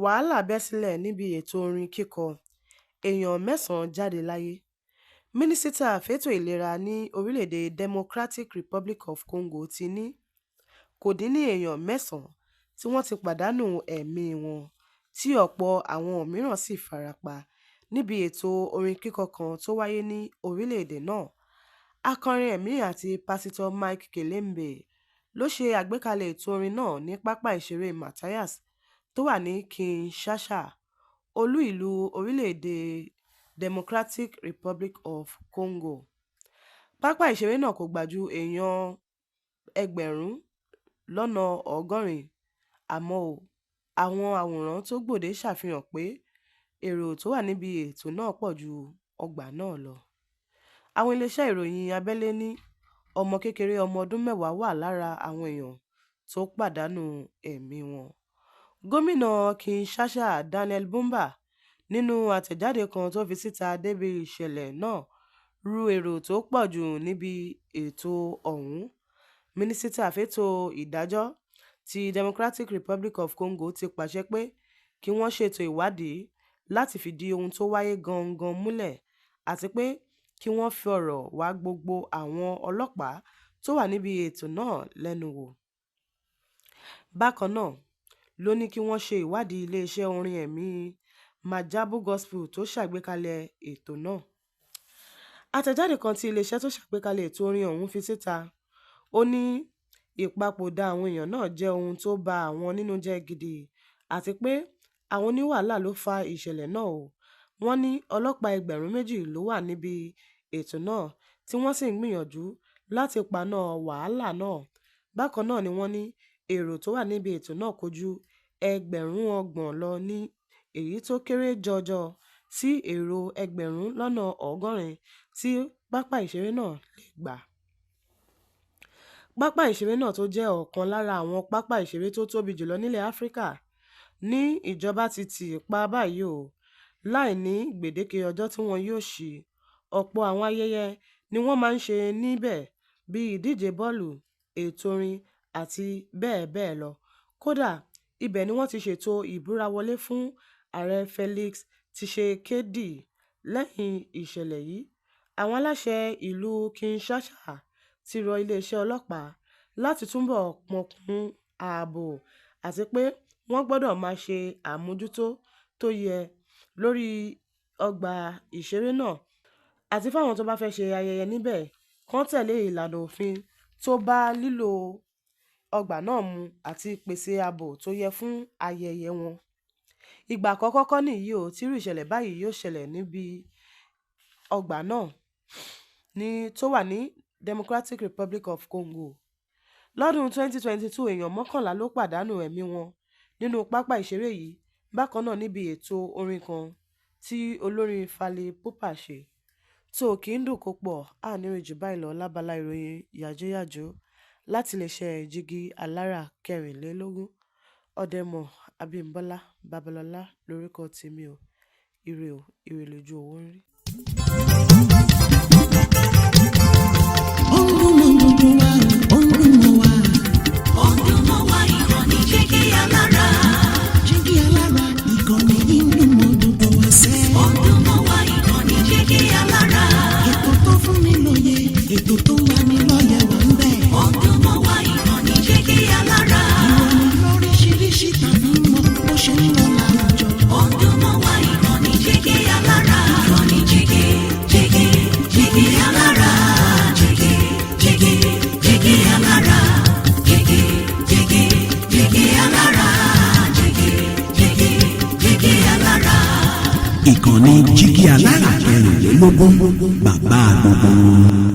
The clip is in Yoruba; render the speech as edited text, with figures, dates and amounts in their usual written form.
Wàhálà bẹ́ sílẹ̀ níbi ètò orin kíkọ, èèyàn mẹ́sàn-án jáde láyé. Mínísítà fétò ìlera ní orílẹ̀-èdè Democratic Republic of Congo ti ní kò dín ní èèyàn mẹ́sàn-án tí wọ́n ti pàdánù ẹ̀mí wọn tí ọ̀pọ̀ àwọn mìíràn sì farapa níbi ètò orin kíkọ kan tó wáyé ní orílẹ̀-èdè náà. Akọrin ẹ̀mí àti Pásítọ̀ Mike Kelemen ló ṣe àgbékalẹ̀ ètò orin náà ní pápá ìṣeré Mathias tó wà ní Kinshasa, olú-ìlú orílẹ̀-èdè Democratic Republic of Congo. Pápá ìṣeré náà kò gbà ju èèyàn 80,000, àmọ́ àwọn àwòrán tó gbòde ṣàfihàn pé èrò tó wà níbi ètò náà pọ̀ ju ọgbà náà lọ. Àwọn iléeṣẹ́ ìròyìn abẹ́lé ní ọmọ kékeré ọmọ ọdún 10 wà lára àwọn èèyàn tó pàdánù ẹ̀mí wọn. Gómìnà Kinshasa Daniel Bumba nínú àtẹ̀jáde kan tó fi síta débi ìṣẹ̀lẹ̀ náà ru èrò tó pọ̀ jù níbi ètò ọ̀hún. Mínísítà fétò ìdájọ́ ti Democratic Republic of Congo ti pàṣẹ pé kí wọ́n ṣètò ìwádìí láti fìdí ohun tó wáyé gangan múlẹ̀ àti pé kí wọ́n fọ̀rọ̀ wá gbogbo àwọn ọlọ́pàá tó wà níbi ètò náà lẹ́nu wò. Bákan náà ló ní kí wọ́n ṣe ìwádìí iléeṣẹ́ orin ẹ̀mí Maajabu Gospel tó ṣàgbékalẹ̀ ètò náà. Àtẹ̀jáde kan tí iléeṣẹ́ tó ṣàgbékalẹ̀ ètò orin ọ̀hún fi síta, ó ní ìpapòdà àwọn èèyàn náà jẹ́ ohun tó ba àwọn nínú jẹ́ gidi àti pé àwọn oníwàhálà ló fa ìṣẹ̀lẹ̀ náà o. Wọ́n ní ọlọ́pàá 2,000 ló wà níbi ètò náà tí wọ́n sì ń gbìyànjú láti paná wàhálà náà. Bákan náà ni wọ́n ní èrò tó wà níbi ètò náà kò ju 30,000 lọ ní èyí tó kéré jọjọ sí èrò 80,000 tí pápá ìṣeré náà lè gbà. Pápá ìṣeré náà tó jẹ́ ọ̀kan lára àwọn pápá ìṣeré tó tóbi jùlọ nílẹ̀ Áfíríkà ní ìjọba ti tì pa báyìí o, láì ní gbèdéke ọjọ́ tí wọn yóò ṣí i. Ọ̀pọ̀ àwọn ayẹyẹ ni wọ́n máa ń ṣe níbẹ̀ bíi ìdíje bọ́ọ̀lù, ètò orin àti bẹ́ẹ̀ bẹ́ẹ̀ lọ. Kódà ibẹ̀ ni wọ́n ti ṣètò ìbúra wọlé fún Ààrẹ Felix Tshisekedi. Lẹ́yìn ìṣẹ̀lẹ̀ yìí, àwọn aláṣẹ ìlú Kinshasa ti rọ iléeṣẹ́ ọlọ́pàá láti túbọ̀ pọnkún ààbò àti pé wọ́n gbọdọ̀ máa ṣe àmójútó tó yẹ lórí ọgbà ìṣeré náà àti fáwọn tó bá fẹ́ ṣe ayẹyẹ níbẹ̀ kán tẹ̀lé ìlànà òfin tó bá lílo ọgbà náà mu àti pèsè ààbò tó yẹ fún ayẹyẹ wọn. Ìgbà àkọ́kọ́ kọ́ nìyí o tírú ìṣẹ̀lẹ̀ báyìí yóò ṣẹlẹ̀ níbi ọgbà náà ní tó wà ní Democratic Republic of Congo. Lọ́dún 2022, èèyàn 11 ló pàdánù ẹ̀mí wọn nínú pápá ìṣeré yìí bákan náà níbi ètò orin kan tí olórin Fally Ipupa ṣe. Tó kì í dùn kó pọ̀, a ní rí jù báyìí lọ lábala ìròyìn yàjóyàjó láti iléeṣẹ́ Jígí Alára 24. Ọ̀dẹmọ Abímbọ́lá Babalọ́lá lórúkọ tèmi o. Ire o, ire lójú owó ń rí. Ó ń dùn mọ́ gbogbo wa o, ó ń dùn mọ́ wa. Ó ń dùn mọ́ wa, ìkànnì Jígí Alára. Jígí Alára, ìkànnì yìí ń dùn mọ́ gbogbo wa sẹ́. Ó ń dùn mọ́ wa, ìkànnì Jígí Alára. Ètò tó fún ni lóye, ètò tó ń lani lọ́yẹ̀ wà ń bẹ̀. Ó ń dùn mọ́ wa, ìkànnì Jígí Alára. Ìròyìn lóríṣiríṣi tàbí mọ bó ṣe ń lọ láwùjọ. Ó ń dùn mọ́ wa, ìkànnì Jígí Alára. Ìkànnì Jígí, Jígí, Jígí Alára. Jígí, Jígí, Jígí Alára. Jígí, Jígí, Jígí Alára. Jígí, Jígí, Jígí Alára. Ìkànnì Jígí Alára 24, bàbá gbogbo wọn.